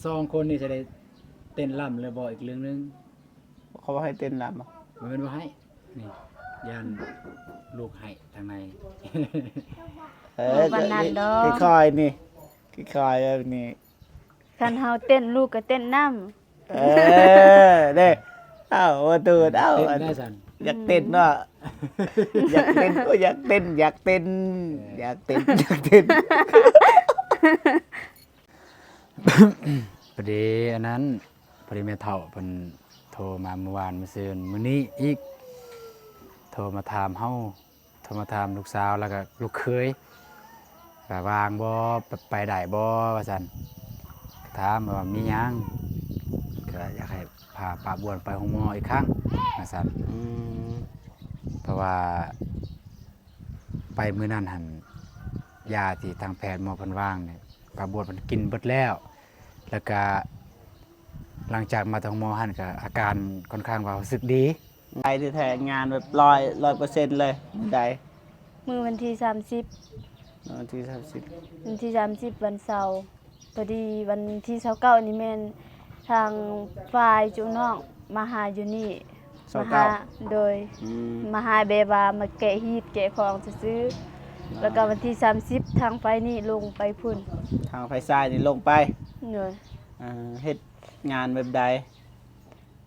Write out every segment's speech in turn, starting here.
ສອງຄົນນີ້ຊິໄດ້ເຕັ້ນລຳຫຼືບໍ່ ອີກເລື່ອງໜຶ່ງ. ເຂົາວ່າໃຫ້ເຕັ້ນລຳບໍ່? ບໍ່ແມ່ນວ່າໃຫ້ ນີ້ ຢ້ານລູກໃຫ້ທາງໃນ. ເອີ ບໍ່ປານນັ້ນດອກ ຄ່ອຍໆນີ້ ຄ່ອຍໆແບບນີ້. ຄັນເຮົາເຕັ້ນ ລູກກໍເຕັ້ນນຳ. ເອີ ເດ້ ເອົາ ບໍ່ຕູດ ເອົາ ເຕັ້ນໄດ້ຊັ້ນ ຢາກເຕັ້ນເນາະ ຢາກເຕັ້ນ ໂອ້ຍ ຢາກເຕັ້ນ ຢາກເຕັ້ນ ເອີ ຢາກເຕັ້ນ ຢາກເຕັ້ນ. ພໍດີອັນນັ້ນ ພໍດີແມ່ເຖົ້າເພິ່ນໂທມາມື້ວານມື້ຊືນ ມື້ນີ້ອີກ ໂທມາຖາມເຮົາ ໂທມາຖາມລູກສາວ ແລ້ວກໍລູກເຂີຍ ວ່າວ່າງບໍ່ ໄປໄດ້ບໍ່ ວ່າຊັ້ນ. ກໍຖາມວ່າມີຫຍັງ ກໍຢາກໃຫ້ພາປ້າບວນໄປໂຮງໝໍອີກຄັ້ງ ວ່າຊັ້ນ. ອືມ ເພາະວ່າໄປມື້ນັ້ນຫັ້ນ ຢາທີ່ທາງແພດໝໍເພິ່ນວາງນີ້ ປ້າບວນເພິ່ນກິນເບິດແລ້ວ ແລ້ວກະຫຼັງຈາກມາແຕ່ໂຮງໝໍຫັ້ນ ກະອາການຄ່ອນຂ້າງວ່າຮູ້ສຶກດີ. ໄດ້ແທ້ໆ ງານແບບຮ້ອຍ ຮ້ອຍເປີເຊັນເລີຍ ມື້ໃດ? ມື້ວັນທີສາມສິບ. ວັນທີສາມສິບ ວັນທີສາມສິບ ວັນເສົາ. ພໍດີວັນທີຊາວເກົ້ານີ້ແມ່ນທາງຝ່າຍຈຸນ້ອງມາຫາຢູ່ນີ້ ຊາວເກົ້າ ມາຫາ ໂດຍ ອືມ ມາຫາແບບວ່າມາແກະຮີດແກະຂອງຊື່ໆ. ແລ້ວກໍວັນທີສາມສິບ ທາງຝ່າຍນີ້ລົງໄປພຸ້ນ ທາງຝ່າຍຊາຍນີ້ລົງໄປ. ໂດຍ ເຮັດງານແບບໃດ?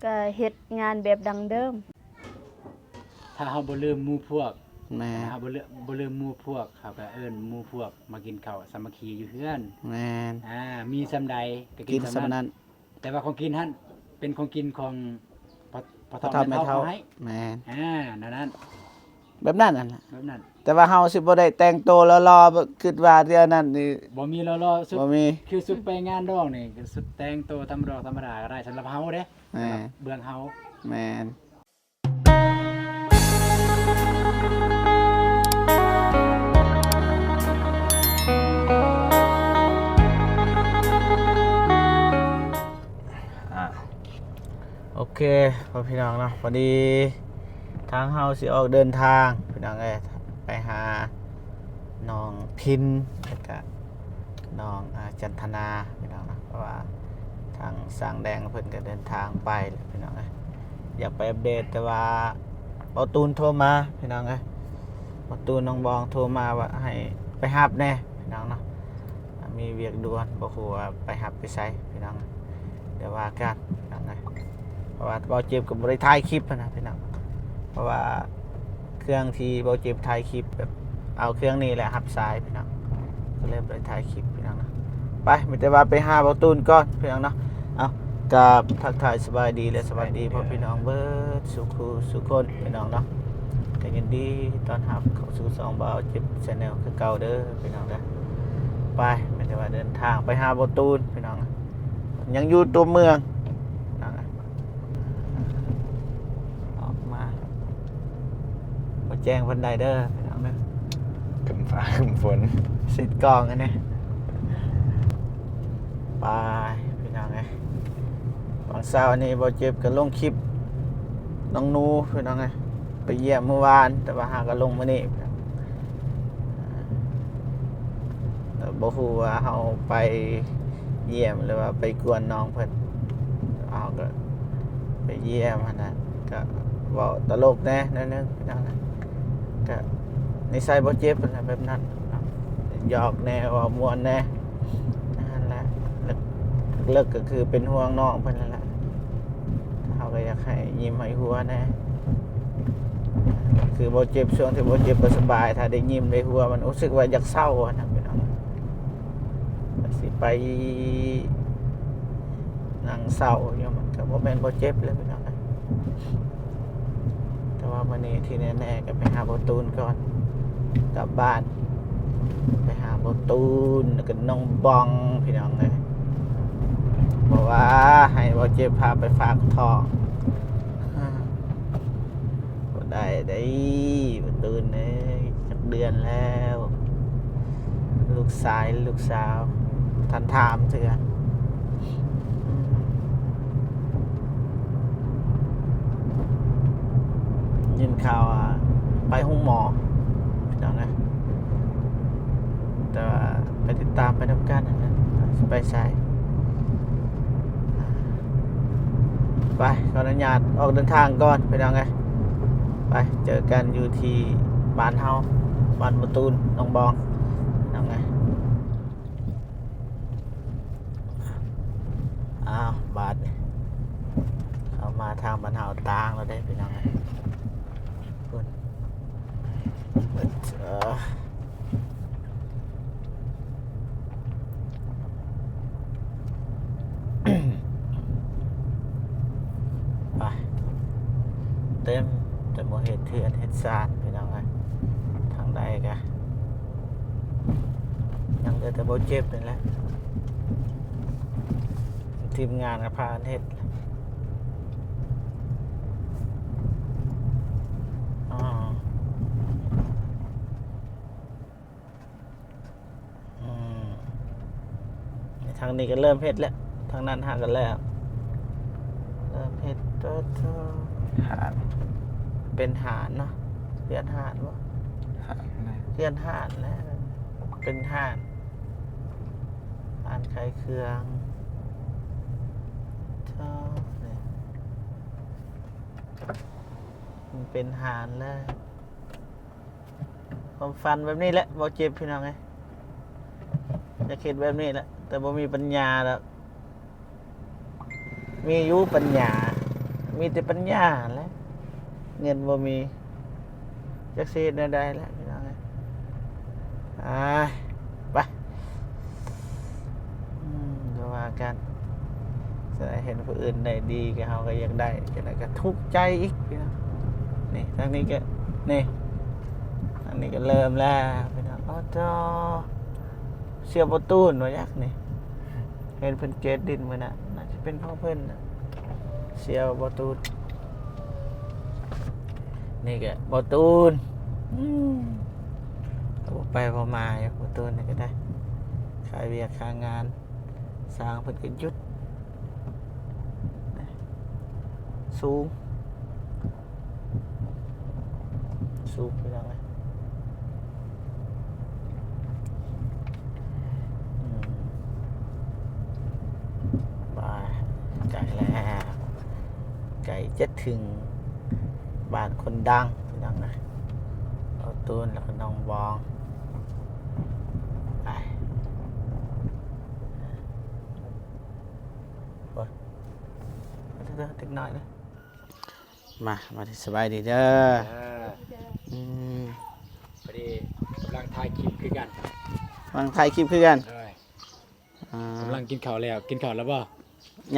ກໍເຮັດງານແບບດັ້ງເດີມ. ຖ້າເຮົາບໍ່ລືມໝູ່ພວກ ແມ່ນ ຖ້າເຮົາບໍ່ລືມ ບໍ່ລືມໝູ່ພວກ ເຮົາກໍເອີ້ນໝູ່ພວກມາກິນເຂົ້າສາມັກຄີຢູ່ເຮືອນ. ແມ່ນ ອາ ມີສ່ຳໃດກໍກິນສ່ຳນັ້ນ. ແຕ່ວ່າຂອງກິນຫັ້ນເປັນຂອງກິນຂອງພໍ່ ພໍ່ເຖົ້າແມ່ເຖົ້າເຮົາໃຫ້. ແມ່ນ ອາ ແນວນັ້ນ ແບບນັ້ນຫັ້ນແຫຼະ ແບບນັ້ນ. ແຕ່ວ່າເຮົາຊິບໍ່ໄດ້ແຕ່ງໂຕຫຼໍ່ໆ ຄິດວ່າແນວນັ້ນນີ້ ບໍ່ມີຫຼໍ່ໆ ຊຸດ ບໍ່ມີ ຄືຊຸດໄປງານດອງນີ້ ຊຸດແຕ່ງໂຕທຳມະດອກທຳມະດາກໍໄດ້ ສຳລັບເຮົາເດ້. ແມ່ນ ສຳລັບເບື້ອງເຮົາ. ແມ່ນ ອາ ໂອເຄ ພໍ່ພີ່ນ້ອງເນາະ ພໍດີທາງເຮົາຊິອອກເດີນທາງ ພີ່ນ້ອງເອີຍ ໄປຫານ້ອງພິນ ແລ້ວກະນ້ອງ ອາ ຈັນທະນາ ພີ່ນ້ອງເນາະ ເພາະວ່າທາງຊ່າງແດງເພິ່ນກະເດີນທາງໄປແລ້ວ ພີ່ນ້ອງເອີຍ. ຢາກໄປອັບເດດ ແຕ່ວ່າບ່າວຕູນໂທມາ ພີ່ນ້ອງເອີຍ ບ່າວຕູນ ນ້ອງບອງໂທມາວ່າໃຫ້ໄປຮັບແດ່ ພີ່ນ້ອງເນາະ. ມີວຽກດ່ວນ ບໍ່ຮູ້ວ່າໄປຮັບໄປໃສ ພີ່ນ້ອງ ດຽວວ່າກັນ ພີ່ນ້ອງເອີຍ. ເພາະວ່າບ່າວເຈັບກໍບໍ່ໄດ້ຖ່າຍຄລິບຫັ້ນນະ ພີ່ນ້ອງ ເພາະວ່າເຄື່ອງທີ່ບ່າວເຈັບຖ່າຍຄລິບ ແບບເອົາເຄື່ອງນີ້ແຫຼະຮັບສາຍ ພີ່ນ້ອງ ກໍເລີຍບໍ່ໄດ້ຖ່າຍຄລິບ ພີ່ນ້ອງ. ໄປ ມີແຕ່ວ່າໄປຫາບ່າວຕູນກ່ອນ ພີ່ນ້ອງເນາະ. ເອົາ ກາບທັກທາຍສະບາຍດີ ແລະ ສະຫວັດດີພໍ່ພີ່ນ້ອງເບິດສູ່ຄູ່ສູ່ຄົນ ພີ່ນ້ອງເນາະ. ກໍຍິນດີຕ້ອນຮັບເຂົ້າສູ່ຊ່ອງບ່າວເຈັບແຊນແນວຄືເກົ່າເດີ ພີ່ນ້ອງເດີ. ໄປ ມີແຕ່ວ່າເດີນທາງໄປຫາບ່າວຕູນ ພີ່ນ້ອງ ຍັງຢູ່ຕົວເມືອງ ພີ່ນ້ອງ. ອອກມາບໍ່ແຈ້ງປານໃດເດີ ພີ່ນ້ອງເດີ. ຄຶ້ມຟ້າຄຶ້ມຝົນ ເຊັດກ້ອງອັນນີ້. ໄປ ພີ່ນ້ອງເອີຍ ຫວ່າງເຊົ້ານີ້ບ່າວເຈັບກໍລົງຄລິບນ້ອງໜູ ພີ່ນ້ອງເອີຍ ໄປຢ້ຽມມື້ວານ ແຕ່ວ່າຫາກໍລົງມື້ນີ້ ແຕ່ບໍ່ຮູ້ວ່າເຮົາໄປຢ້ຽມ ຫຼືວ່າໄປກວນນ້ອງເພິ່ນ ເຮົາກໍໄປຢ້ຽມຫັ້ນນະ ກໍເວົ້າຕະຫຼົກແດ່ໜ້ອຍໜຶ່ງ ພີ່ນ້ອງນະ. ກະນິໄສບໍ່ເຈັບຫັ້ນແຫຼະ ແບບນັ້ນເນາະ ຫຍອກແດ່ ເວົ້າມ່ວນແດ່ ນັ້ນແຫຼະ. ເລິກໆ ກໍຄືເປັນຫ່ວງນ້ອງເພິ່ນນັ້ນແຫຼະ ເຮົາກໍຢາກໃຫ້ຍິ້ມໃຫ້ຫົວແດ່. ຄືບໍ່ເຈັບ ຊ່ວງທີ່ບໍ່ເຈັບບໍ່ສະບາຍ ຖ້າໄດ້ຍິ້ມໄດ້ຫົວ ມັນຮູ້ສຶກວ່າຢາກເຊົາຫັ້ນນະ ພີ່ນ້ອງ. ຊິໄປນັ່ງເຊົາຢູ່ ມັນກໍບໍ່ແມ່ນບໍ່ເຈັບແຫຼະ ພີ່ນ້ອງ. ແຕ່ວ່າມື້ນີ້ທີ່ແນ່ໆ ກໍໄປຫາບ່າວຕູນກ່ອນ ກັບບ້ານ ໄປຫາບ່າວຕູນ ແລ້ວກໍນ້ອງບອງ ພີ່ນ້ອງເອີຍ ເພາະວ່າໃຫ້ບ່າວເຈັບພາໄປຝາກທ້ອງ. ບໍ່ໄດ້ເດ້ ບໍ່ຕື່ນເດ້ ຈັກເດືອນແລ້ວ ລູກຊາຍ ລູກສາວ ທັນຖາມເທື່ອ. ຍິນຂ່າວວ່າໄປໂຮງໝໍ ພີ່ນ້ອງເອີຍ ແຕ່ວ່າໄປຕິດຕາມໄປນຳກັນຫັ້ນແຫຼະ ຊິໄປໃສ. ໄປ ຂໍອະນຸຍາດອອກເດີນທາງກ່ອນພີ່ນ້ອງເອີຍ. ໄປ ເຈີກັນຢູ່ທີ່ບ້ານເຮົາ ບ້ານບໍ່ຕູນ ໜອງບອງ ພີ່ນ້ອງເອີຍ. ອ້າວ ບາດນີ້ເຂົ້າມາທາງບ້ານເຮົາຕ່າງແລ້ວເດ້ພີ່ນ້ອງເອີຍ. ພຸ້ນ ເອີ ໄປ ເຕັມ ແຕ່ບໍ່ເຮັດເຮືອນເຮັດຊານພີ່ນ້ອງເອີຍ. ທາງໃດກະຍັງເຫຼືອແຕ່ບໍ່ເຈັບນີ້ແຫຼະ ທີມງານກະພາກັນເຮັດ. ອໍ ອືມ ທາງນີ້ກະເລີ່ມເຮັດແລ້ວ ທາງນັ້ນຫາກະແລ້ວ ເລີ່ມເຮັດໂຕໂຕ ຫານ ເປັນຫານເນາະ ເຮືອນຫານບໍ່ ຫານນະ ເຮືອນຫານແຫຼະ ເປັນຫານ ຮ້ານຂາຍເຄື່ອງ ໂຕ ນີ້ ມັນເປັນຫານແລ້ວ. ຄວາມຝັນແບບນີ້ແຫຼະ ບໍ່ເຈັບພີ່ນ້ອງເອີຍ ຢາກເຮັດແບບນີ້ແຫຼະ ແຕ່ບໍ່ມີປັນຍາດອກ. ມີຢູ່ປັນຍາ ມີແຕ່ປັນຍາຫັ້ນແຫຼະ ເງິນບໍ່ມີ ຈັກຊິເຮັດແນວໃດແຫຼະພີ່ນ້ອງເອີຍ. ອາ ໄປ ອືມ ບໍ່ວ່າກັນ ສະນັ້ນເຫັນຜູ້ອື່ນໄດ້ດີ ກະເຮົາກະຢາກໄດ້ ຈັ່ງໃດກະທຸກໃຈອີກພີ່ນ້ອງ. ນີ້ ທາງນີ້ກະ ນີ້ ທາງນີ້ກະເລີ່ມແລ້ວພີ່ນ້ອງ. ໂອ້ໂຕ ສ່ຽວບໍ່ຕູນວ່າຫຍັງນີ້ ເຫັນເພິ່ນເກດດິນມື້ນັ້ນ ໜ້າຈະເປັນຂອງເພິ່ນນະ ສ່ຽວບໍ່ຕູນ. ນີ້ກະບໍ່ຕູນ ອືມ ກະບໍ່ໄປບໍ່ມາຢູ່ ບໍ່ຕູນນີ້ກະໄດ້ ຄາວຽກຄາງານ ຊ່າງເພິ່ນກະຢຸດ. ສູງ ສູງພີ່ນ້ອງເອີຍ. ອືມ ໄປ ໃກ້ແລ້ວ ໃກ້ຈະເຖິງບ້ານຄົນດັງພີ່ນ້ອງເອີຍ ເອົາຕູນແລ້ວກະໜອງບອງ. ໄປ ໂອ້ຍ ເດັກນ້ອຍເດີ. ມາ ມາ ສະບາຍດີເດີ. ເອີ ອືມ ພໍດີກຳລັງຖ່າຍຄລິບຄືກັນ ກຳລັງຖ່າຍຄລິບຄືກັນ. ໂດຍ ອ່າ ກຳລັງກິນເຂົ້າແລ້ວ ກິນເຂົ້າແລ້ວບໍ່?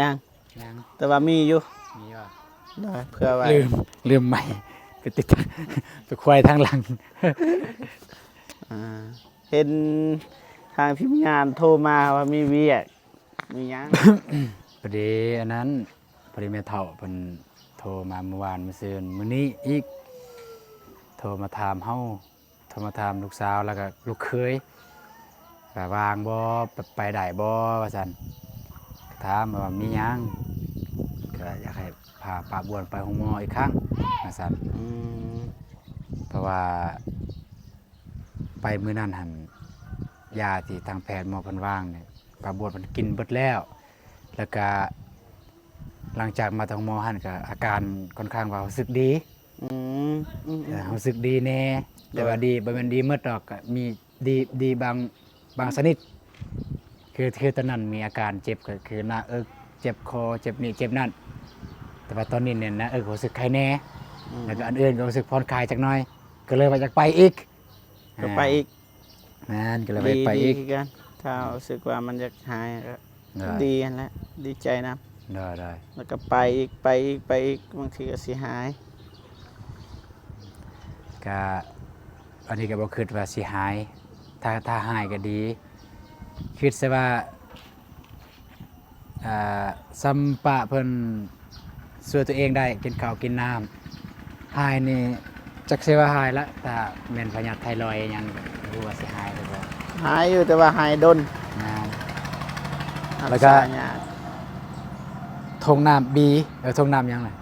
ຍັງ ຍັງ ແຕ່ວ່າມີຢູ່ ມີຢູ່. ໂດຍ ເພື່ອໄວ້ ລືມ ລືມໄມ້ ໄປຕິດ ໄປຄວາຍທາງຫຼັງ. ອ່າ ເຫັນທາງທີມງານໂທມາວ່າມີວຽກ ມີຫຍັງ? ພໍດີອັນນັ້ນ ພໍດີແມ່ເຖົ້າເພິ່ນໂທມາມື້ວານ ມື້ຊືນ ມື້ນີ້ອີກ ໂທມາຖາມເຮົາ ໂທມາຖາມລູກສາວ ແລ້ວກະລູກເຂີຍ ວ່າວ່າງບໍ່ ໄປໄດ້ບໍ່ ວ່າຊັ້ນ. ກະຖາມວ່າມີຫຍັງ ກະຢາກໃຫ້ພາປ້າບວນໄປໂຮງໝໍອີກຄັ້ງ ວ່າຊັ້ນ. ອືມ ເພາະວ່າ ໄປມື້ນັ້ນຫັ້ນ ຢາທີ່ທາງແພດໝໍເພິ່ນວາງນີ້ ປ້າບວນເພິ່ນກິນເບິດແລ້ວ ແລ້ວກະຫຼັງຈາກມາແຕ່ໂຮງໝໍຫັ້ນ ກະອາການຂ້ອນຂ້າງວ່າຮູ້ສຶກດີ. ອືມ ອືມ ເອີ ອືມ ຮູ້ສຶກດີແນ່ ແຕ່ວ່າ ໂດຍ ດີ ບໍ່ແມ່ນດີໝົດດອກ ກະມີດີ ດີບາງ ບາງຊະນິດ ຄື ຄືຕອນນັ້ນມີອາການເຈັບ ກະຄືໜ້າເອິກ ເຈັບຄໍ ເຈັບນີ້ເຈັບນັ້ນ ແຕ່ວ່າຕອນນີ້ນີ້ໜ້າເອິກຮູ້ສຶກໄຄແນ່ ອືມ ແລ້ວກະອັນອື່ນກະຮູ້ສຶກຜ່ອນຄາຍຈັກໜ້ອຍ ກະເລີຍວ່າຢາກໄປອີກ. ກະໄປອີກ ອ່າ ແມ່ນ ກະເລີຍໄປ ໄປອີກ ດີຄືກັນ ຖ້າຮູ້ສຶກວ່າມັນຢາກຫາຍກະ ໂດຍ ດີຫັ້ນແຫຼະ ດີໃຈນຳ. ໂດຍ ໂດຍ ແລ້ວກະໄປອີກ ໄປອີກ ໄປອີກ ບາງທີກະຊິຫາຍ. ກະອັນນີ້ກະບໍ່ຄິດວ່າຊິຫາຍ ຖ້າ ຖ້າຫາຍກະດີ ຄິດຊະວ່າ ອ່າ ຊຳປະເພິ່ນຊ່ວຍຕົວເອງໄດ້ ກິນເຂົ້າກິນນ້ຳ. ຫາຍນີ້ຈັກຊິວ່າຫາຍລະ ຖ້າແມ່ນພະຍາດໄທຣອຍຫຍັງ ບໍ່ຮູ້ວ່າຊິຫາຍຫຼືບໍ່. ຫາຍຢູ່ ແຕ່ວ່າຫາຍດົນ. ແມ່ນ ຮັກສາຍາກ. ແລ້ວກະຖົງນ້ຳບີ ເອີ ຖົງນ້ຳຫຍັງນະ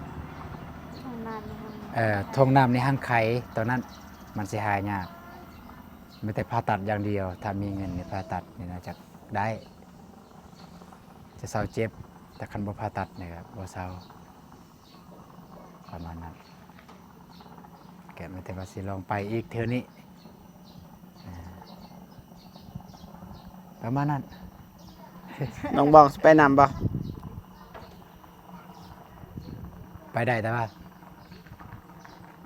ຖົງນ້ຳໃນຮັງ ເອີ ຖົງນ້ຳໃນຮັງໄຂ່ ໂຕນັ້ນມັນຊິຫາຍຍາກ. ມີແຕ່ຜ່າຕັດຢ່າງດຽວ ຖ້າມີເງິນນີ້ຜ່າຕັດນີ້ໜ້າຈະໄດ້ ຈະເຊົາເຈັບ ແຕ່ຄັນບໍ່ຜ່າຕັດນີ້ກະບໍ່ເຊົາ. ປະມານນັ້ນ ກະມີແຕ່ວ່າຊິລອງໄປອີກເທື່ອນີ້ ອາ ປະມານນັ້ນ. ນ້ອງບອງຊິໄປນຳບໍ່? ໄປໄດ້ ແຕ່ວ່າ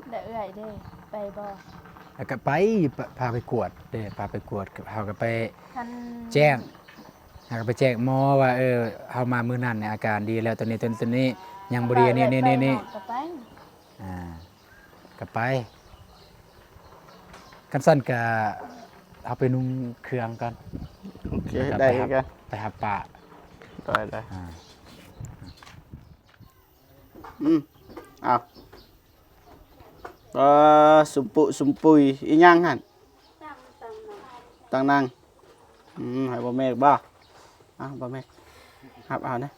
ແລ້ວເອື້ອຍເດ້ ໄປບໍ່? ແລ້ວກະໄປ ພາ ພາໄປກວດເດ້ ພາໄປກວດ ເຮົາກະໄປ ຄັນ ແຈ້ງ ເຮົາກະໄປແຈ້ງໝໍວ່າ ເອີ ເຮົາມາມື້ນັ້ນນີ້ອາການດີແລ້ວ ໂຕນີ້ ໂຕນີ້ ໂຕນີ້ ຍັງບໍ່ດີ ອັນນີ້ ອັນນີ້ ອັນນີ້ ກະໄປ ອາ ກະໄປ. ຄັນຊັ້ນກະເຮົາໄປນຸ່ງເຄື່ອງກ່ອນ ໂອເຄ ໄດ້ຄືກັນ ໄປຫາປ້າ ໄດ້ ໄດ້ ອາ ອືມ ເອົາ ເອີ ສຸມປຸ ສຸມປຸຍ ອີ່ຫຍັງຫັ້ນ? ຕັງ ຕັງນັ່ງ ຕັງນັ່ງ ອືມ ໃຫ້ບໍ່ແມ່ກບໍ່? ເອົາ ບໍ່ແມ່ກ ຮັບເອົານະ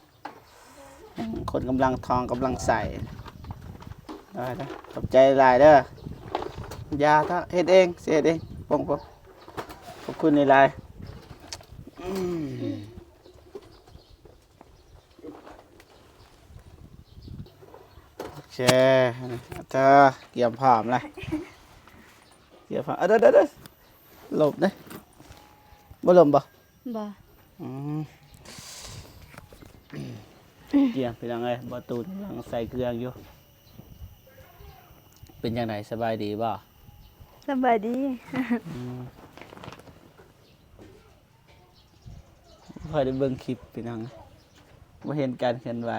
ຄົນກຳລັງທອງກຳລັງໃສ ໄດ້ໆ ຂອບໃຈຫຼາຍເດີ ຢ່າເທາະ ເຮັດເອງ ຊິເຮັດເອງ ປົງໆ ຂອບຄຸນຫຼາຍໆ ອືມ. ໂອເຄ ເດີ ກຽມພ້ອມລະ ກຽມພ້ອມ ເດີໆໆ ຫຼົບເດ້ ບໍ່ຫຼົບບໍ່? ບໍ່ ອືມ ກຽມ ພີ່ນ້ອງເອີຍ ບໍ່ຕູນກຳລັງໃສ່ເຄື່ອງຢູ່ ເປັນຈັ່ງໃດ ສະບາຍດີບໍ່? ສະບາຍດີ ອືມ. ບໍ່ຄ່ອຍໄດ້ເບິ່ງຄລິບ ພີ່ນ້ອງ ບໍ່ເຫັນການເຄື່ອນໄຫວ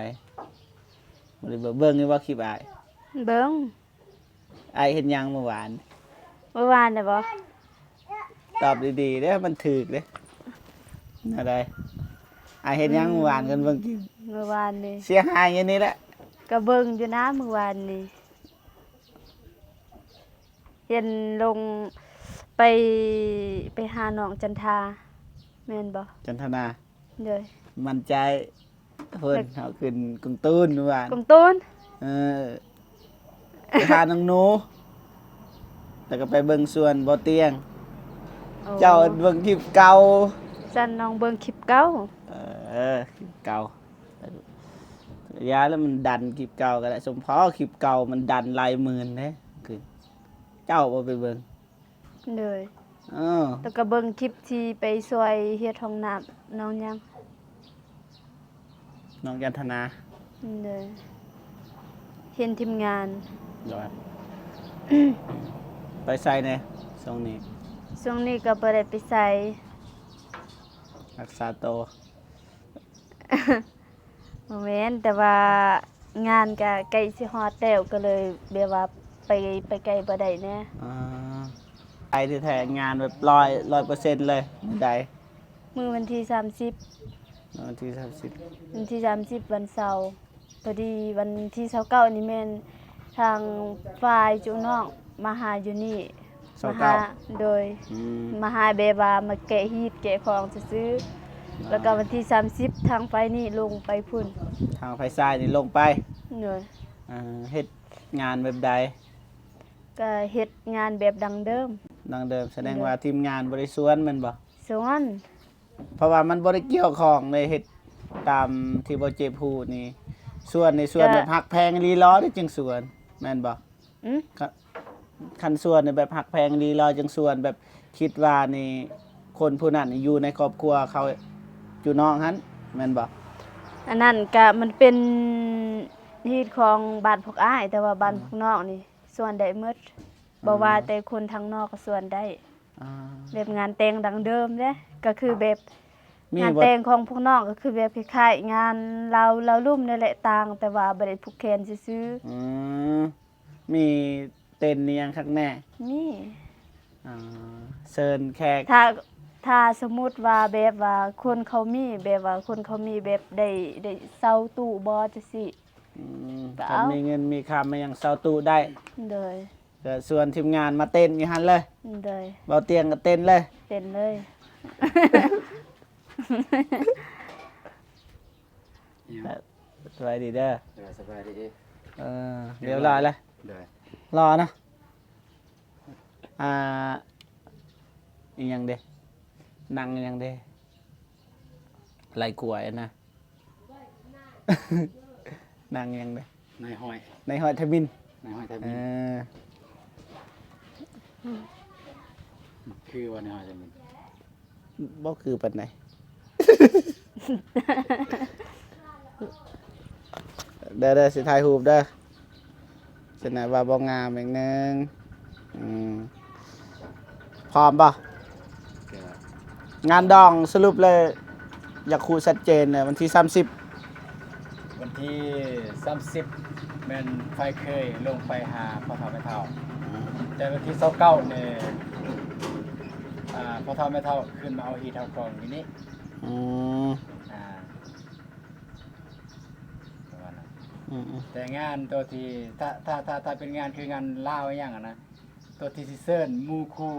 ບໍ່ໄດ້ເບິ່ງ ເບິ່ງຢູ່ບໍ່ຄລິບອ້າຍ? ເບິ່ງ ອ້າຍເຮັດຫຍັງມື້ວານ? ມື້ວານນະບໍ? ຕອບດີໆເດີ້ ມັນຖືກເດ້ ແນວໃດ? ອ້າຍເຮັດຫຍັງມື້ວານ? ຄັນເບິ່ງຄລິບ ມື້ວານນີ້ ເສຍຫາຍຢູ່ນີ້ແຫຼະ ກະເບິ່ງຢູ່ນະມື້ວານນີ້. ເຫັນລົງໄປ ໄປຫານ້ອງຈັນທາ ແມ່ນບໍ່? ຈັນທະນາ ໂດຍ ໝັ້ນໃຈ ເພິ່ນ ເຮົາຂຶ້ນກົງຕູນມື້ວານ ກົງຕູນ ເອີ ໄປຫານ້ອງໜູ ແລ້ວກໍໄປເບິ່ງສວນບໍ່ຕຽງ ໂອ້ ເຈົ້າເບິ່ງຄລິບເກົ່າ ຊັ້ນນ້ອງເບິ່ງຄລິບເກົ່າ ເອີ ຄລິບເກົ່າ. ຢ່າແລ້ວ ມັນດັນຄລິບເກົ່າກໍໄດ້ ສົມພໍຄລິບເກົ່າມັນດັນຫຼາຍໝື່ນເດ້ ຄືເຈົ້າບໍ່ໄປເບິ່ງ ໂດຍ ເອີ ແລ້ວກໍເບິ່ງຄລິບທີ່ໄປຊ່ວຍເຮັດຫ້ອງນ້ຳນ້ອງຫຍັງ ນ້ອງຈັນທະນາ ໂດຍ ເຫັນທີມງານ ໂດຍ ໄປໃສແດ່ຊ່ວງນີ້? ຊ່ວງນີ້ກໍບໍ່ໄດ້ໄປໃສ ຮັກສາໂຕ ບໍ່ແມ່ນ ແຕ່ວ່າງານກະໃກ້ຊິຮອດແລ້ວ ກໍເລີຍແບບວ່າໄປ ໄປໄກບໍ່ໄດ້ແດ່ ອາ ໄປແທ້ໆ ງານແບບຮ້ອຍ ຮ້ອຍເປີເຊັນເລີຍ ມື້ໃດ? ມື້ວັນທີສາມສິບ ວັນທີສາມສິບ ວັນທີສາມສິບ ວັນເສົາ ພໍດີວັນທີຊາວເກົ້ານີ້ແມ່ນທາງຝ່າຍຈຸນ້ອງມາຫາຢູ່ນີ້ ຊາວເກົ້າ ມາຫາ ໂດຍ ອືມ ມາຫາແບບວ່າມາແກະຮີດແກະຂອງຊື່ໆ ແລ້ວກໍວັນທີສາມສິບທາງຝ່າຍນີ້ລົງໄປພຸ້ນ ທາງຝ່າຍຊາຍນີ້ລົງໄປ ໂດຍ ເອີ ເຮັດງານແບບໃດ? ກໍເຮັດງານແບບດັ້ງເດີມ ດັ້ງເດີມ ສະແດງວ່າທີມງານບໍ່ໄດ້ຊວນແມ່ນບໍ່? ຊວນ ເພາະວ່າມັນບໍ່ໄດ້ກ່ຽວຂ້ອງເລີຍ ເຮັດຕາມທີ່ບໍ່ເຈັບຮູ້ນີ້ ຊວນນີ້ຊວນແບບຮັກແພງອີ່ຫຼີຫຼໍ ເດ້ຈຶ່ງຊວນ ແມ່ນບໍ່? ອື ຄັນ ຄັນຊວນນີ້ແບບຮັກແພງອີ່ຫຼີຫຼໍຈຶ່ງຊວນ ແບບຄິດວ່ານີ້ຄົນຜູ້ນັ້ນຢູ່ໃນຄອບຄົວເຂົາຈຸນ້ອງຫັ້ນ ແມ່ນບໍ່? ອັນນັ້ນກະມັນເປັນຮີດຂອງບ້ານພວກອ້າຍ ແຕ່ວ່າບ້ານພວກນ້ອງນີ້ ຊວນໄດ້ໝົດ ບໍ່ວ່າແຕ່ຄົນທາງນອກກໍຊວນໄດ້ ອາ ແບບງານແຕ່ງດັ້ງເດີມເດ້ ກໍຄືແບບງານແຕ່ງຂອງພວກນ້ອງ ກໍຄືແບບຄ້າຍໆງານລາວ ລາວລຸ່ມນີ້ແຫຼະ ຕ່າງແຕ່ວ່າບໍ່ໄດ້ຜູກແຂນຊື່ໆ ອື ມີເຕັ້ນມີຫຍັງຄັກແນ່? ມີ ອາ ເຊີນແຂກ ຖ້າ ຖ້າສົມມຸດວ່າແບບວ່າຄົນເຂົາມີ ແບບວ່າຄົນເຂົາມີແບບໄດ້ ໄດ້ເຊົ່າຕູ້ບໍ່ຈັ່ງຊີ້ ອື ກໍເອົາ ຄັນມີເງິນມີຄຳມາຫຍັງເຊົ່າຕູ້ໄດ້ ໂດຍ ກໍຊວນທີມງານມາເຕັ້ນຢູ່ຫັ້ນເລີຍ ໂດຍ ເບົາຕຽງກໍເຕັ້ນເລີຍ ເຕັ້ນເລີຍ ສະບາຍດີເດີ ໂດຍ ສະບາຍດີ ເອີ ຮຽບຮ້ອຍແລ້ວ ໂດຍ ຫຼໍ່ເນາະ ອ່າ ອີ່ຫຍັງເດ ນັ່ງອີ່ຫຍັງເດ ໄລ່ກວຍນະ ນັ່ງຫຍັງເດ ນາຍຮ້ອຍ ນາຍຮ້ອຍທະມິນ ນາຍຮ້ອຍທະມິນ ເອີ ຄືວ່ານາຍຮ້ອຍທະມິນ ບໍ່ຄືປານໃດ. ເດີໆ ຊິຖ່າຍຮູບເດີ ສະນະວ່າບໍ່ງາມອີກໜຶ່ງ. ອືມ ພ້ອມບໍ່? ກໍ ງານດອງສະຫຼຸບແລ້ວ ຢາກຮູ້ຊັດເຈນແລ້ວ ວັນທີສາມສິບ ວັນທີສາມສິບ ແມ່ນຝ່າຍເຂີຍລົງໄປຫາພໍ່ເຖົ້າແມ່ເຖົ້າ. ອືມ ແຕ່ວັນທີຊາວເກົ້ານີ້ ອ່າ ພໍ່ເຖົ້າແມ່ເຖົ້າຂຶ້ນມາເອົາຮີດເອົາຄອງຢູ່ນີ້. ອືມ ອ່າ ປະມານນັ້ນ. ອືມໆ ແຕ່ງານໂຕທີ່ ຖ້າ ຖ້າ ຖ້າ ຖ້າເປັນງານຄືງານລາວອີ່ຫຍັງຫັ້ນນະ ໂຕທີ່ຊິເຊີນໝູ່ຄູ່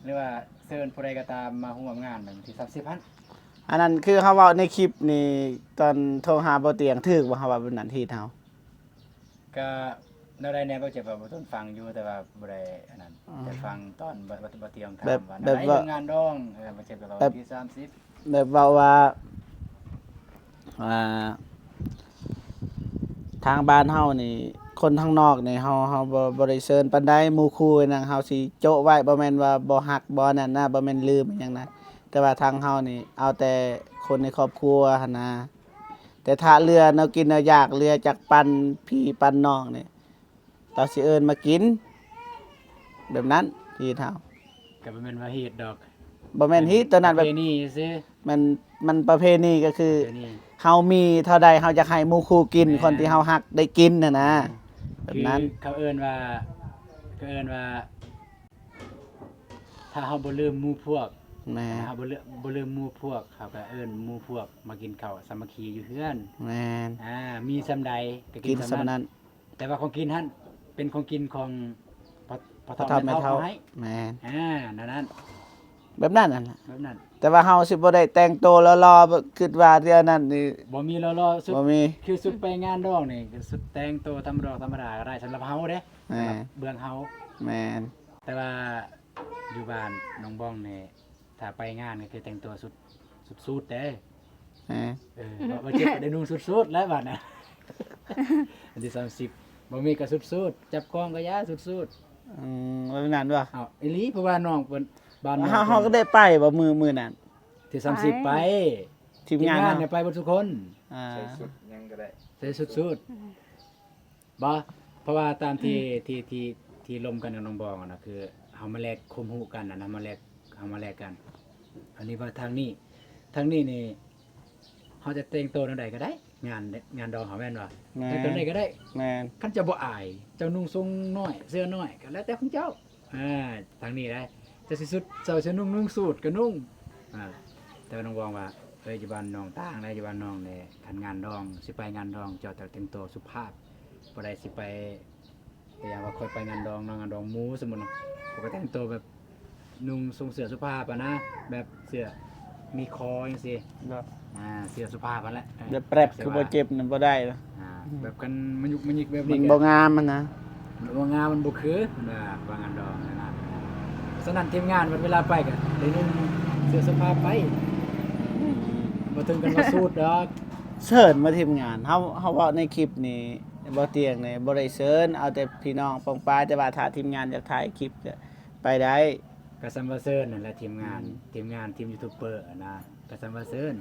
ຫຼືວ່າເຊີນຜູ້ໃດກໍຕາມມາຮ່ວມງານວັນທີສາມສິບຫັ້ນ. ອັນນັ້ນຄືເຮົາເວົ້າໃນຄລິບນີ້ ຕອນໂທຫາບໍ່ຕຽງ ຖືກບໍ່ ເຮົາເວົ້າແບບນັ້ນ ຮີດເຮົາ? ກະແນວໃດແດ່ ບໍ່ເຈັບ ບໍ່ ບໍ່ທົນຟັງຢູ່ ແຕ່ວ່າບໍ່ໄດ້ອັນນັ້ນ. ອືມ ແຕ່ຟັງຕອນ ບໍ່ ບໍ່ ບໍ່ຕຽງຖາມ ແບບ ວ່າແນວໃດ ແບບວ່າ ເລື່ອງງານດອງ ເອີ ບໍ່ເຈັບ ກໍ ແບບ ວັນທີສາມສິບ ແບບເວົ້າວ່າ ອ່າ ທາງບ້ານເຮົານີ້ ຄົນທາງນອກນີ້ ເຮົາ ເຮົາບໍ່ ບໍ່ໄດ້ເຊີນປານໃດ ໝູ່ຄູ່ຫຍັງ ເຮົາຊິໂຈະໄວ້ ບໍ່ແມ່ນວ່າບໍ່ຮັກ ບໍ່ນັ້ນນະ ບໍ່ແມ່ນລືມຫຍັງນະ ແຕ່ວ່າທາງເຮົານີ້ ເອົາແຕ່ຄົນໃນຄອບຄົວຫັ້ນນະ. ແຕ່ຖ້າເຫຼືອແນວກິນແນວຢາກ ເຫຼືອຈາກປັນພີ່ປັນນ້ອງນີ້ ລາວຊິເອີ້ນມາກິນ ແບບນັ້ນ ຮີດເຮົາ. ກໍບໍ່ແມ່ນວ່າຮີດດອກ ບໍ່ແມ່ນຮີດ ໂຕນັ້ນແບບ ປະເພນີຊື່ ມັນ ມັນປະເພນີ ກໍຄືປະເພນີ ເຮົາມີເທົ່າໃດ ເຮົາຢາກໃຫ້ໝູ່ຄູ່ກິນ ແມ່ນ ຄົນທີ່ເຮົາຮັກໄດ້ກິນຫັ້ນນະ. ອືມ ແບບນັ້ນ ຄືເຂົາເອີ້ນວ່າ ເຂົາເອີ້ນວ່າ ຖ້າເຮົາບໍ່ລືມໝູ່ພວກ ແມ່ນ ຖ້າເຮົາບໍ່ລືມ ບໍ່ລືມໝູ່ພວກ ເຮົາກໍເອີ້ນໝູ່ພວກມາກິນເຂົ້າສາມັກຄີຢູ່ເຮືອນ. ແມ່ນ ອ່າ ມີສ່ຳໃດກໍກິນ ກິນສ່ຳນັ້ນ ສ່ຳນັ້ນ. ແຕ່ວ່າຂອງກິນຫັ້ນເປັນຂອງກິນຂອງພໍ່ ພໍ່ເຖົ້າແມ່ເຖົ້າເຮົາໃຫ້. ແມ່ນ ອ່າ ແນວນັ້ນ ແບບນັ້ນຫັ້ນລະ ແບບນັ້ນ. ແຕ່ວ່າເຮົາຊິບໍ່ໄດ້ແຕ່ງໂຕຫຼໍ່ໆ ຄິດວ່າແນວນັ້ນນີ້ ບໍ່ມີຫຼໍ່ໆ ຊຸດ ບໍ່ມີ ຄືຊຸດໄປງານດອງນີ້ ຊຸດແຕ່ງໂຕທຳມະດາ ທຳມະດາກໍໄດ້ ສຳລັບເຮົາເດ້. ແມ່ນ ສຳລັບເບື້ອງເຮົາ. ແມ່ນ ແຕ່ວ່າຢູ່ບ້ານນ້ອງບອງນີ້ ຖ້າໄປງານກໍຄືແຕ່ງຕົວຊຸດ ຊຸດສູດເດ້. ເອີ ເອີ ບໍ່ ບໍ່ເຈັບກໍໄດ້ນຸ່ງຊຸດສູດແລ້ວບາດນະ. ວັນທີສາມສິບ ບໍ່ມີກໍຊຸດສູດ ຈັບກອງກໍຢ່າຊຸດສູດ. ອືມ ວ່າແບບນັ້ນບໍ່? ເອົາ ອີ່ຫຼີ ເພາະວ່ານ້ອງເພິ່ນ ບ້ານນ້ອງເຮົາ ເຮົາກໍໄດ້ໄປບໍ່ມື້ ມື້ນັ້ນ? ທີສາມສິບ ໄປ ໄປ ທີມງານ ທີມງານເຮົາ ໄປເບິດທຸກຄົນ. ອ່າ ໃສ່ຊຸດຫຍັງກໍໄດ້ ໃສ່ຊຸດສູດ. ອືມ ບໍ່ ເພາະວ່າຕາມທີ່ ອືມ ທີ່ ທີ່ ທີ່ລົມກັນກັບນ້ອງບອງນະ ຄືເຮົາມາແລກຄວາມຮູ້ກັນນະ ເຮົາມາແລກ ເຮົາມາແລກກັນ. ອັນນີ້ວ່າທາງນີ້ ທາງນີ້ນີ້ ເຮົາຈະແຕ່ງໂຕແນວໃດກໍໄດ້ ງານ ງານດອງເຮົາແມ່ນບໍ່? ແມ່ນ ແຕ່ງໂຕແນວໃດກໍໄດ້. ແມ່ນ ຄັນເຈົ້າບໍ່ອາຍ ເຈົ້ານຸ່ງຊົງນ້ອຍ ເສື້ອນ້ອຍ ກໍແລ້ວແຕ່ຂອງເຈົ້າ. ອ່າ ທາງນີ້ໄດ໋ ເຈົ້າຊິຊຸດ ເຈົ້າຊິນຸ່ງ ນຸ່ງສູດກໍນຸ່ງ. ອ່າ ແຕ່ວ່ານ້ອງບອງວ່າ ເອີຍ ຢູ່ບ້ານນ້ອງຕ່າງໃດ໋ ຢູ່ບ້ານນ້ອງນີ້ ຄັນງານດອງ ຊິໄປງານດອງ ເຈົ້າຕ້ອງແຕ່ງໂຕສຸພາບ ບໍ່ໄດ້ຊິໄປ ແຕ່ຢ່າງວ່າຂ້ອຍໄປງານດອງເນາະ ງານດອງໝູ່ ສົມມຸດເນາະ ຂ້ອຍກໍແຕ່ງໂຕແບບນຸ່ງຊົງເສື້ອສຸພາບຫັ້ນນະ ແບບເສື້ອມີຄໍຈັ່ງຊີ້ ເນາະ ອ່າ ເສື້ອສຸພາບຫັ້ນແຫຼະ ເອີ ແບບແປບຄືບໍ່ເຈັບນັ້ນບໍ່ໄດ້ນະ ອ່າ ອືມ ແບບຄັນມາຍຸກມາຍິກແບບນີ້ ມັນບໍ່ງາມຫັ້ນນະ ມັນບໍ່ງາມ ມັນບໍ່ຄື ເພິ່ນວ່າ ວ່າງານດອງຫັ້ນນະ. ສະນັ້ນທີມງານເວລາໄປກໍໄດ້ນຸ່ງເສື້ອສຸພາບໄປ ອືມ ບໍ່ເຖິງກັນວ່າສູດດອກ. ເຊີນມາທີມງານ ເຮົາ ເຮົາເວົ້າໃນຄລິບນີ້ ບໍ່ຕຽງນີ້ບໍ່ໄດ້ເຊີນ ເອົາແຕ່ພີ່ນ້ອງປ້ອງປາຍ ແຕ່ວ່າຖ້າທີມງານຢາກຖ່າຍຄລິບກໍໄປໄດ້ ກໍສ່ຳວ່າເຊີນນັ້ນແຫຼະ ທີມງານ ອືມ ທີມງານ ທີມຢູທູບເບີຫັ້ນນະ ກໍສ່ຳວ່າເຊີນ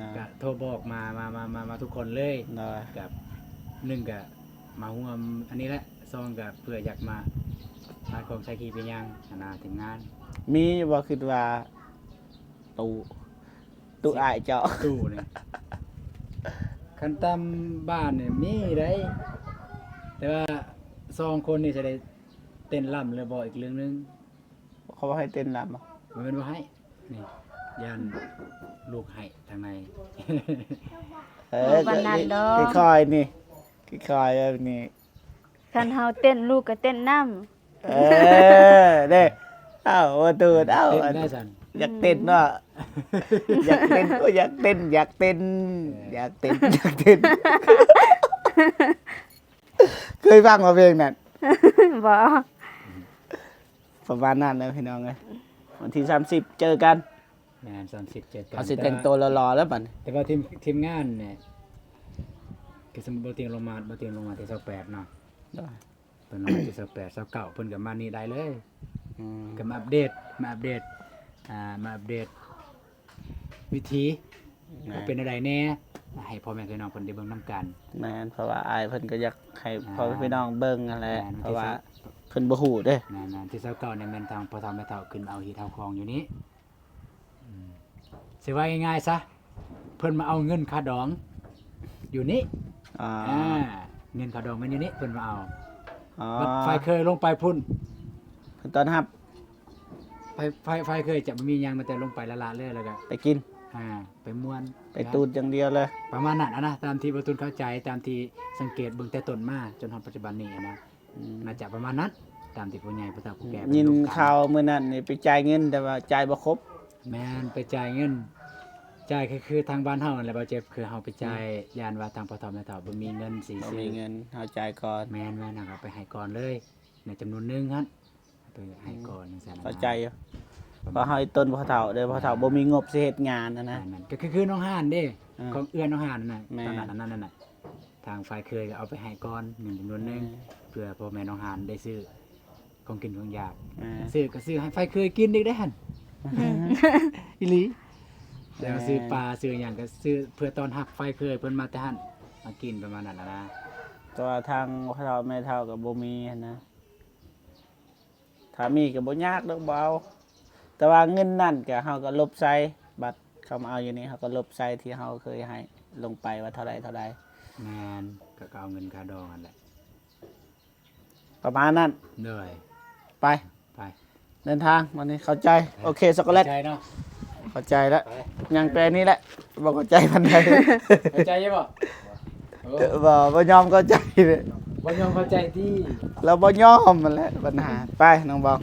ນະ ກໍໂທບອກມາ ມາ ມາ ມາ ມາທຸກຄົນເລີຍ ໂດຍ ກໍໜຶ່ງກໍມາຮ່ວມອັນນີ້ແຫຼະ ສອງກໍເພື່ອຢາກມາຂາຍຂອງໃຊ້ທີ່ເປັນຫຍັງຫັ້ນນະ ທີມງານ. ມີບໍ່ ຄິດວ່າຕູ້ ຕູ້ອ້າຍເຈົ້າ ຕູ້ນີ້ ຄັນຕາມບ້ານນີ້ມີໄດ໋ ແຕ່ວ່າສອງຄົນນີ້ຊິໄດ້ເຕັ້ນລຳຫຼືບໍ່ອີກເລື່ອງໜຶ່ງ. ເຂົາບໍ່ໃຫ້ເຕັ້ນລຳບໍ່? ບໍ່ແມ່ນບໍ່ໃຫ້ ນີ້ ຢ້ານລູກໄຫ້ທາງໃນ. ເອີ ບໍ່ປານນັ້ນດອກ ຄ່ອຍໆນີ້ ຄ່ອຍໆແບບນີ້. ຄັນເຮົາເຕັ້ນ ລູກກໍເຕັ້ນນຳ. ເອີ ເດ້ ເອົາ ບໍ່ຕູດ ເອົາ ເຕັ້ນໄດ້ຊັ້ນ ຢາກເຕັ້ນເນາະ ອືມ ຢາກເຕັ້ນ ໂອ້ຍ ຢາກເຕັ້ນ ຢາກເຕັ້ນ ເອີ ຢາກເຕັ້ນ ຢາກເຕັ້ນ. ເຄີຍຟັງບໍ່ເພງນັ້ນ? ບໍ່. ປະມານນັ້ນແຫຼະພີ່ນ້ອງເອີຍ ວັນທີສາມສິບເຈີກັນ. ແມ່ນ ສາມສິບເຈີກັນ ເຮົາຊິແຕ່ງໂຕຫຼໍ່ໆແລ້ວບັດນີ້ ແຕ່ວ່າທີມ ທີມງານນີ້ ຄືສົມມຸດບໍ່ຕິງລົງມາ ບໍ່ຕິງລົງມາທີຊາວແປດເນາະ ໂດຍ ເພິ່ນລົງມາທີຊາວແປດ ຊາວເກົ້າ ເພິ່ນກໍມານີ້ໄດ້ເລີຍ ອືມ ກໍມາອັບເດດ ມາອັບເດດ ອ່າ ມາອັບເດດວິຖີ ແມ່ນ ວ່າເປັນແນວໃດແດ່ ໃຫ້ພໍ່ແມ່ພີ່ນ້ອງເພິ່ນໄດ້ເບິ່ງນຳກັນ ແມ່ນ ເພາະວ່າອ້າຍເພິ່ນກໍຢາກໃຫ້ ອ່າ ພໍ່ແມ່ພີ່ນ້ອງເບິ່ງຫັ້ນແຫຼະ ແມ່ນ ເພາະວ່າເພິ່ນບໍ່ຮູ້ເດ້ ແມ່ນໆ ທີຊາວເກົ້ານີ້ແມ່ນທາງພໍ່ເຖົ້າແມ່ເຖົ້າຂຶ້ນເອົາຮີດເອົາຄອງຢູ່ນີ້ ອືມ ຊິວ່າງ່າຍໆຊະ ເພິ່ນມາເອົາເງິນຄ່າດອງຢູ່ນີ້ ອ່າ ອ່າ ເງິນຄ່າດອງແມ່ນຢູ່ນີ້ ເພິ່ນມາເອົາ ອໍ ບັດຝ່າຍເຄີຍລົງໄປພຸ້ນ ເພິ່ນຕ້ອນຮັບ ຝ່າຍ ຝ່າຍ ຝ່າຍເຄີຍຈະບໍ່ມີຫຍັງ ມີແຕ່ລົງໄປລະລະເລີຍ ແລ້ວກໍໄປກິນ ອ່າ ໄປມ່ວນ ໄປຕູດຢ່າງດຽວເລີຍ ປະມານນັ້ນນະ ຕາມທີ່ບ່າວຕູນເຂົ້າໃຈ ຕາມທີ່ສັງເກດເບິ່ງແຕ່ຕົ້ນມາຈົນຮອດປັດຈຸບັນນີ້ນະ. ອືມ ໜ້າຈະປະມານນັ້ນ ຕາມທີ່ຜູ້ໃຫຍ່ຜູ້ເຖົ້າຜູ້ແກ່ເພິ່ນ ຍິນຂ່າວມື້ນັ້ນນີ້ໄປຈ່າຍເງິນ ແຕ່ວ່າຈ່າຍບໍ່ຄົບ ແມ່ນ ໄປຈ່າຍເງິນ ຈ່າຍຄື ຄືທາງບ້ານເຮົາຫັ້ນແຫຼະ ບ່າວເຈັບ ຄືເຮົາໄປຈ່າຍ ອືມ ຢ້ານວ່າທາງພໍ່ເຖົ້າແມ່ເຖົ້າບໍ່ມີເງິນຊິ ບໍ່ມີເງິນ ເຮົາຈ່າຍກ່ອນ ແມ່ນໆ ເຮົາກໍໄປໃຫ້ກ່ອນເລີຍ ໃນຈຳນວນໜຶ່ງຫັ້ນ ໂຕໃຫ້ ອືມ ກ່ອນຈັ່ງຊັ້ນນະ ເຂົ້າໃຈຢູ່ ເພາະເຮົາເປັນຕົ້ນພໍ່ເຖົ້າເດ້ ພໍ່ເຖົ້າບໍ່ມີງົບຊິເຮັດງານຫັ້ນນະ ແມ່ນໆ ກໍຄື ຄືນ້ອງຫານເດ້ ເອີ ຂອງເອື້ອຍນ້ອງຫານນັ້ນນະ ແມ່ນ ຕອນນັ້ນ ອັນນັ້ນນະ ທາງຝ່າຍເຄີຍກໍເອົາໄປໃຫ້ກ່ອນເງິນຈຳນວນໜຶ່ງ ເອີ ເພື່ອພໍ່ແມ່ນ້ອງຫານໄດ້ຊື້ຂອງກິນຂອງຢາກ ເອີ ຊື້ກໍຊື້ໃຫ້ຝ່າຍເຄີຍກິນອີກເດ້ຫັ້ນ ອີ່ຫຼີ ແລ້ວຊື້ປາຊື້ຫຍັງກໍຊື້ເພື່ອຕ້ອນຮັບຝ່າຍເຄີຍເພິ່ນມາແຕ່ຫັ້ນມາກິນ ປະມານນັ້ນນະ ແຕ່ວ່າທາງພໍ່ເຖົ້າແມ່ເຖົ້າກໍບໍ່ມີຫັ້ນນະ. ຖ້າມີກໍບໍ່ຍາກດອກ ບໍ່ເອົາ ແຕ່ວ່າເງິນນັ້ນກໍເຮົາກໍລົບໃສ່ ບັດເຂົາມາເອົາຢູ່ນີ້ ເຮົາກໍລົບໃສ່ທີ່ເຮົາເຄີຍໃຫ້ລົງໄປວ່າເທົ່າໃດເທົ່າໃດ ແມ່ນ ກໍ ກໍເອົາເງິນຄ່າດອງຫັ້ນແຫຼະ ປະມານນັ້ນ ໂດຍ ໄປ ໄປ ເດີນທາງ ວັນນີ້ເຂົ້າໃຈ ໂອເຄ ຊັອກໂກແລັດ ເຂົ້າໃຈເນາະ ເຂົ້າໃຈແລ້ວ ໄປ ຍັງແປນີ້ແຫຼະ ບໍ່ເຂົ້າໃຈປານໃດ ເຂົ້າໃຈຢູ່ບໍ່? ໂອ້ ບໍ່ ບໍ່ຍອມເຂົ້າໃຈເດ້ ບໍ່ຍອມເຂົ້າໃຈຕິ ລາວບໍ່ຍອມຫັ້ນແຫຼະບັນຫາ ໄປນ້ອງບອງ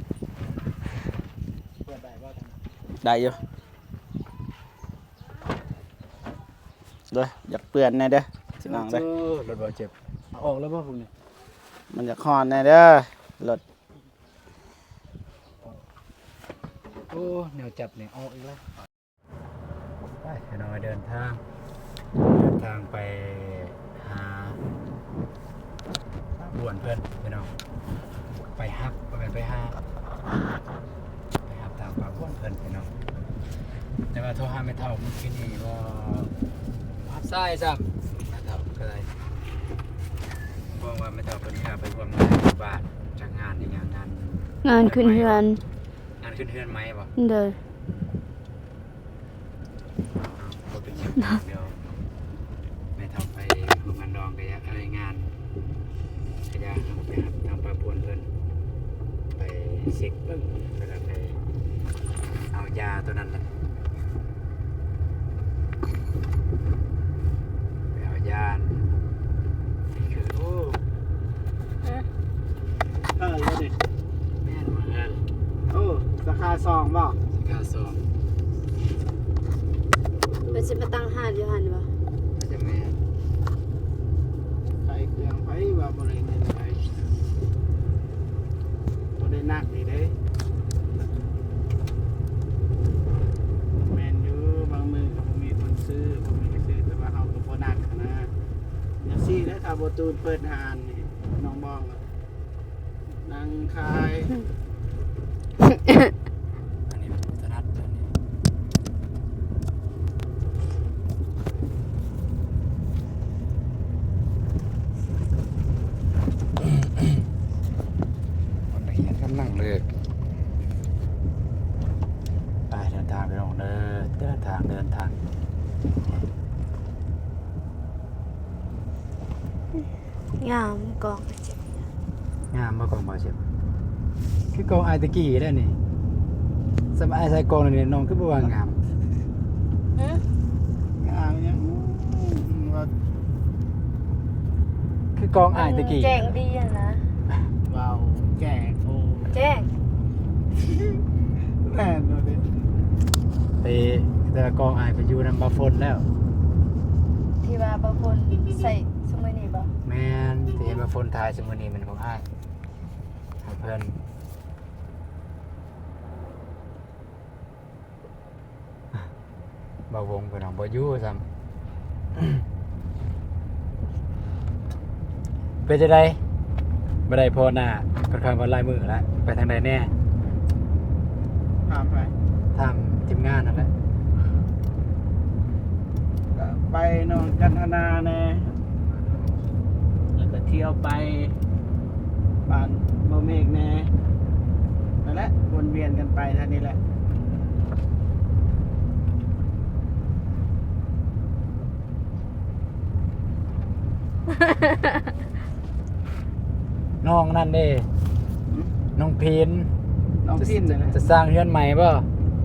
ເປີດໄດ້ບໍ່? ໄດ້ຢູ່ ເດີ ຢາກເປື້ອນແດ່ເດີ ພີ່ນ້ອງເດີ ເອີ ລົດບໍ່ເຈັບ ເອົາອອກແລ້ວບໍ່ພວກນີ້ ມັນຢາກຮ້ອນແດ່ເດີ ລົດ ໂອ້ ແນວຈັບນີ້ອອກອີກແລ້ວ. ໄປພີ່ນ້ອງເດີນທາງ ເດີນທາງໄປຫາປ້າບວນເພິ່ນພີ່ນ້ອງ ໄປຮັບ ບໍ່ແມ່ນໄປຫາ ໄປຮັບທາງປ້າບວນເພິ່ນພີ່ນ້ອງ ແຕ່ວ່າໂທຫາແມ່ເຖົ້າມື້ກີ້ນີ້ບໍ່ຮັບສາຍຊ້ຳ ແມ່ເຖົ້າກໍໄດ້ ເພາະວ່າແມ່ເຖົ້າເພິ່ນພາໄປຮ່ວມງານຢູ່ບ້ານ ຈັກງານອີ່ຫຍັງ ງານ ງານຂຶ້ນເຮືອນ ງານຂຶ້ນເຮືອນໃໝ່ບໍ່? ໂດຍ ບໍ່ເປັນຫຍັງ ດຽວແມ່ເຖົ້າໄປໂຮງງານດອງກະຢ່າ ເອີຍ ງານກະຢ່າ ເຮົາໄປຮັບທາງປ້າບວນເພິ່ນ ໄປເຊັກເບິ່ງ ແລ້ວກະໄປເອົາຢາໂຕນັ້ນແຫຼະ ໄປເອົາຢາ ນີ້ຄື ໂອ້ ເອີ ເອີ ເລີຍເດ້ ແມ່ນບໍ່? ເອີ ໂອ້ ສາຂາສອງບໍ່? ສາຂາສອງ ເພິ່ນຊິມາຕັ້ງຮ້ານຢູ່ຫັ້ນບໍ່? ໜ້າຈະແມ່ນ ຂາຍເຄື່ອງ ໃຜວ່າບໍ່ໄດ້ເງິນ ຂາຍເຄື່ອງ ບໍ່ໄດ້ໜັກນີ້ເດ້ ແມ່ນຢູ່ ບາງມື້ກໍບໍ່ມີຄົນຊື້ ບໍ່ມີໃຜຊື້ ແຕ່ວ່າເຮົາກໍບໍ່ໜັກຫັ້ນນະ ຈັ່ງຊີ້ແຫຼະ ຖ້າບໍ່ຕູນເປີດຮ້ານນີ້ ນ້ອງບອງ ນັ່ງຂາຍ ອັນນີ້ບໍ່ຖະໜັດ ອັນນີ້ ມັນລະອຽດກຳລັງເລີຍ ໄປເດີນທາງພີ່ນ້ອງເດີ ເດີນທາງ ເດີນທາງ. ງາມ ກ້ອງ ງາມບໍ່ ກ້ອງບໍ່ເຈັບ ຄືກ້ອງອ້າຍແຕ່ກີ້ແລ້ວນີ້ ສຳອ້າຍໃສ່ກ້ອງນີ້ນ້ອງຄືບໍ່ວ່າງາມ ຮະ ງາມຫຍັງ ວ່າ ຄືກ້ອງອ້າຍແຕ່ກີ້ ແຈ້ງດີຫັ້ນນະ ເວົ້າແຈ້ງ ໂອ້ ແຈ້ງ ແມ່ນບໍ່ເດ້ ໄປ ແຕ່ກ້ອງອ້າຍໄປຢູ່ນຳບ່າວຝົນແລ້ວ ທີ່ວ່າບ່າວຝົນໃສ່ຊຸມື້ນີ້ບໍ່? ແມ່ນ ທີ່ເຫັນບ່າວຝົນຖ່າຍຊຸມື້ນີ້ແມ່ນຂອງອ້າຍ ໃຫ້ເພິ່ນ ບ່າວວົງເພິ່ນເອົາບໍ່ຢູ່ຊ້ຳ ເອີ ປັນຈັ່ງໃດ? ບໍ່ໄດ້ພໍ້ໜ້າ ຂ້ອນຂ້າງວ່າຫຼາຍມື້ລະ ໄປທາງໃດແດ່? ຖາມໃຜ? ຖາມທີມງານນັ້ນແຫຼະ ກະໄປໜອງຈັນທະນາແດ່ ແລ້ວກະທ່ຽວໄປບ້ານບໍ່ເມກແດ່ ນັ້ນແຫຼະ ວົນວຽນກັນໄປເທົ່ານີ້ແຫຼະ. ນ້ອງນັ້ນເດ້ ຫືມ? ນ້ອງພີນ ນ້ອງພີນ ຈະ ນັ້ນແຫຼະ ຈະສ້າງເຮືອນໃໝ່ບໍ່?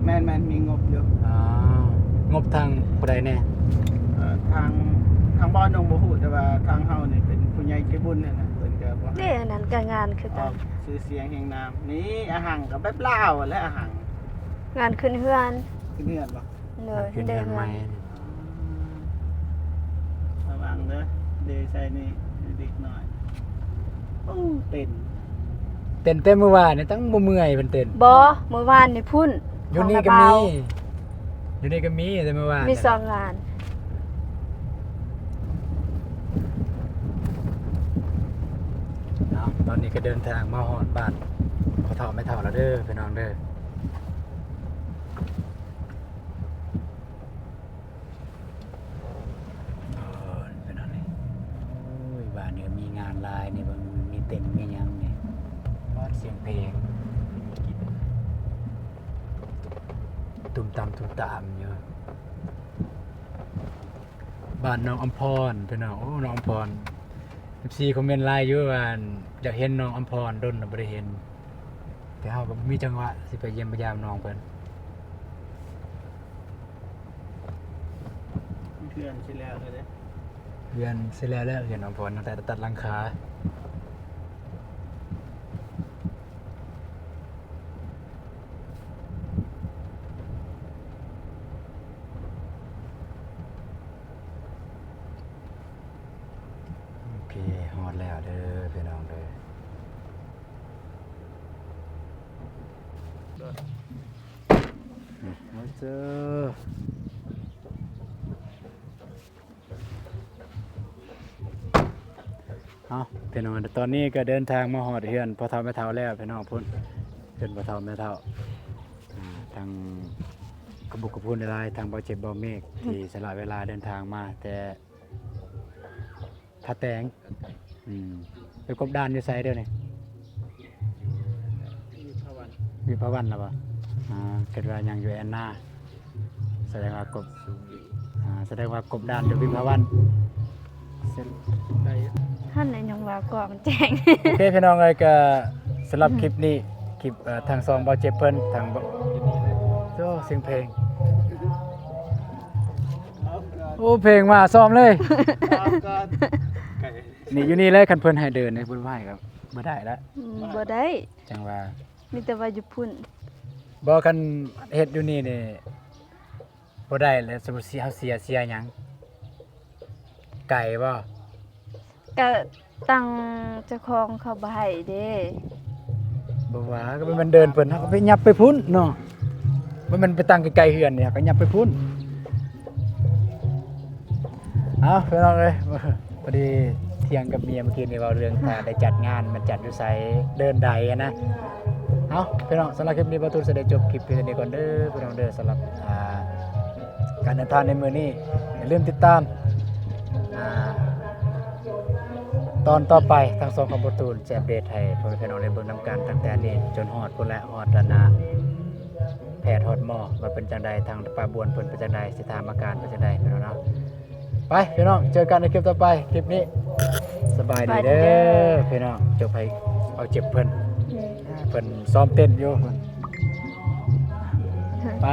ແມ່ນໆ ມີງົບຢູ່. ອໍ ງົບທາງຜູ້ໃດແດ່? ເອີ ທາງ ທາງບ່ອນນ້ອງບໍ່ຮູ້ ແຕ່ວ່າທາງເຮົານີ້ເປັນຜູ້ໃຫຍ່ໃຈບຸນຫັ້ນນະ ເພິ່ນກະບໍ່ໃຫ້ ເດ້ ອັນນັ້ນກະງານຄືກັນ ອອກຊື່ສຽງແຮງນາມ. ນີ້ອາຫັງກະແບບລາວຫັ້ນແຫຼະ ອາຫັງ ງານຂຶ້ນເຮືອນ ຂຶ້ນເຮືອນບໍ່? ໂດຍ ເຮືອນໃໝ່ ລະວັງເດີ ເດໃສ່ນີ້ເດັກນ້ອຍ. ໂອ້ ເຕັ້ນ ເຕັ້ນແຕ່ມື້ວານນີ້ ຕັ້ງບໍ່ເມື່ອຍເພິ່ນເຕັ້ນ. ບໍ່ ມື້ວານນີ້ພຸ້ນ ຢູ່ນີ້ກະມີ ຢູ່ນີ້ກະມີແຕ່ມື້ວານ ມີສອງງານ. ເອົາ ຕອນນີ້ກະເດີນທາງມາຮອດບ້ານພໍ່ເຖົ້າແມ່ເຖົ້າແລ້ວເດີ ພີ່ນ້ອງເດີ. ເອີ ເປັນອັນນີ້ ໂອ້ຍ ບ້ານນີ້ມີງານຫຼາຍນີ້ ເບິ່ງ ມີເຕັນ ມີຫຍັງນີ້ ປາດ ສຽງເພງ ຕຸ້ມຕາມ ຕຸ້ມຕາມຢູ່ ບ້ານນ້ອງອຳພອນ ພີ່ນ້ອງ. ໂອ້ ນ້ອງອຳພອນ ເອັຟຊີ ຄອມເມັນຫຼາຍຢູ່ວ່າ ຢາກເຫັນນ້ອງອຳພອນ ດົນລະບໍ່ໄດ້ເຫັນ ແຕ່ເຮົາກະບໍ່ມີຈັງຫວະຊິໄປຢ້ຽມໄປຢາມນ້ອງເພິ່ນ. ເຮືອນຊິແລ້ວແລ້ວເດ້ ເຮືອນຊິແລ້ວແລ້ວ ເຮືອນອຳພອນ ຕັ້ງແຕ່ຕັດຫຼັງຄາ. ໂອເຄ ຮອດແລ້ວເດີ ພີ່ນ້ອງເດີ. ມາເຈີ ເອົາ ພີ່ນ້ອງ ຕອນນີ້ກະເດີນທາງມາຮອດເຮືອນພໍ່ເຖົ້າແມ່ເຖົ້າແລ້ວ ພີ່ນ້ອງ ພຸ້ນ ເຮືອນພໍ່ເຖົ້າແມ່ເຖົ້າ. ອ່າ ທາງຂອບຄຸນຂອບຄຸນຫຼາຍໆ ທາງບ່າວເຈັບ ບ່າວເມກ ທີ່ສະຫຼະເວລາເດີນທາງມາແຕ່ ທ່າແຕງ ອືມ ໄປກົບດ່ານຢູ່ໃສດຽວນີ້? ວິພາວັນ ວິພາວັນລະບໍ່? ອ່າ ຄິດວ່າຍັງຢູ່ແອນນາ ສະແດງວ່າກົບ ອ່າ ສະແດງວ່າກົບດ່ານຢູ່ວິພາວັນ ເສັ້ນໃດ ຫັ້ນແຫຼະ ຍັງວ່າກອງແຈ້ງ. ໂອເຄ ພີ່ນ້ອງເອີຍ ກະສຳລັບຄລິບນີ້ ຄລິບ ເອີ ທາງຊ່ອງບ່າວເຈັບເພິ່ນ ທາງ ໂອ້ ສຽງເພງ ໂອ້ ເພງມາຊ້ອມເລີຍ ນີ້ຢູ່ນີ້ແຫຼະ ຄັນເພິ່ນໃຫ້ເດີນນີ້ ເພິ່ນວ່າໃຫ້ກະບໍ່ໄດ້ລະ ອືມ ບໍ່ໄດ້ ຈັ່ງວ່າ ມີແຕ່ວ່າຢູ່ພຸ້ນ ບໍ່ ຄັນເຮັດຢູ່ນີ້ນີ້ບໍ່ໄດ້ແລ້ວ ສົມມຸດເຮົາເສຍ ເສຍຫຍັງ? ໄກບໍ່? ກະທາງເຈົ້າຂອງເຂົາບໍ່ໃຫ້ເດ້ ບໍ່ວ່າ ກະແມ່ນເດີນເພິ່ນ ເຮົາກະໄປຫຍັບໄປພຸ້ນເນາະ ບໍ່ແມ່ນໄປຕັ້ງໃກ້ໆເຮືອນນີ້ ເຮົາກະຫຍັບໄປພຸ້ນ. ເອົາ ພີ່ນ້ອງເອີຍ ພໍດີຖຽງກັບເມຍມື້ກີ້ນີ້ ເວົ້າເລື່ອງຖ້າໄດ້ຈັດງານ ມັນຈັດຢູ່ໃສ ເດີ່ນໃດຫັ້ນນະ. ເອົາ ພີ່ນ້ອງ ສຳລັບຄລິບນີ້ ບ່າວຕູນຊິໄດ້ຈົບຄລິບພຽງເທົ່ານີ້ກ່ອນເດີ ພີ່ນ້ອງເດີ. ສຳລັບ ອ່າ ການເດີນທາງໃນມື້ນີ້ ຢ່າລືມຕິດຕາມ ອ່າ ຕອນຕໍ່ໄປ ທາງຊ່ອງຂອງບ່າວຕູນຊິອັບເດດໃຫ້ພໍ່ແມ່ພີ່ນ້ອງໄດ້ເບິ່ງນຳກັນ ຕັ້ງແຕ່ນີ້ຈົນຮອດພຸ້ນແຫຼະ ຮອດອັນນ່າ ແພດຮອດໝໍ ວ່າເປັນຈັ່ງໃດ ທາງປ້າບວນເພິ່ນເປັນຈັ່ງໃດ ຊິຖາມອາການເປັນຈັ່ງໃດ ພີ່ນ້ອງເນາະ. ໄປ ພີ່ນ້ອງ ເຈີກັນໃນຄລິບຕໍ່ໄປ ຄລິບນີ້ ສະບາຍດີເດີ ສະບາຍດີເດີ ພີ່ນ້ອງ. ຈົບໃຫ້ເອົາເຈັບເພິ່ນ ອືມ ເພິ່ນຊ້ອມເຕັ້ນຢູ່ ໄປ.